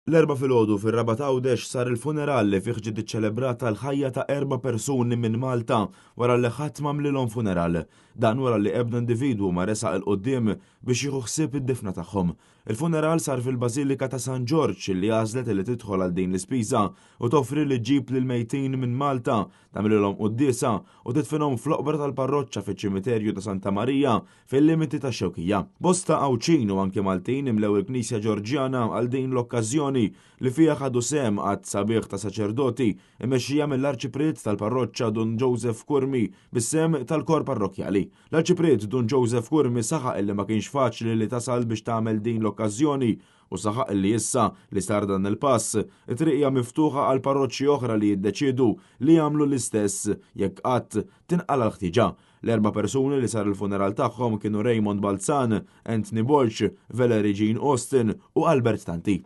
L-Erbgħa filgħodu fir-Rabat Għawdex sar il-funeral li fih ġiet iċċelebrata l-ħajja ta' erba' persuni minn Malta wara li ħadd m'għamlilhom funeral. Dan wara li ebda individwu ma resaq 'il quddiem biex jieħu ħsieb id-difna tagħhom. Il-funeral sar fil-Bażilika ta' San Ġorġ li għażlet li tidħol għal din l-ispiża u toffri li ġġib lill-mejtin minn Malta, tagħmlilhom quddiesa u tidfinhom fl-oqbra tal-parroċċa fiċ-ċimiterju ta' Santa Marija fil-limiti tax-Xewkija. Bosta Għawdxin u anki Maltin imlew il-Knisja Ġorġjana għal din l-okkażjoni li fiha ħadu sehem għadd sabiħ ta' saċerdoti mmexxija mill-Arċipriet tal-Parroċċa Dun Joseph Curmi bis-sehem tal-Kor Parrokkjali. L-Arċipriet Dun Joseph Curmi saħaq illi ma kienx faċli li tasal biex tagħmel din l-okkażjoni u saħaq li issa li sar dan il-pass, it-triq hija miftuħa għal parroċċi oħra li jiddeċiedu li jagħmlu l-istess jekk qatt tinqala' l-ħtieġa. L-erba' persuni li sar il-funeral tagħhom kienu Raymond Balzan, Anthony Borg, Valerie Jean Austin u Albert Tanti.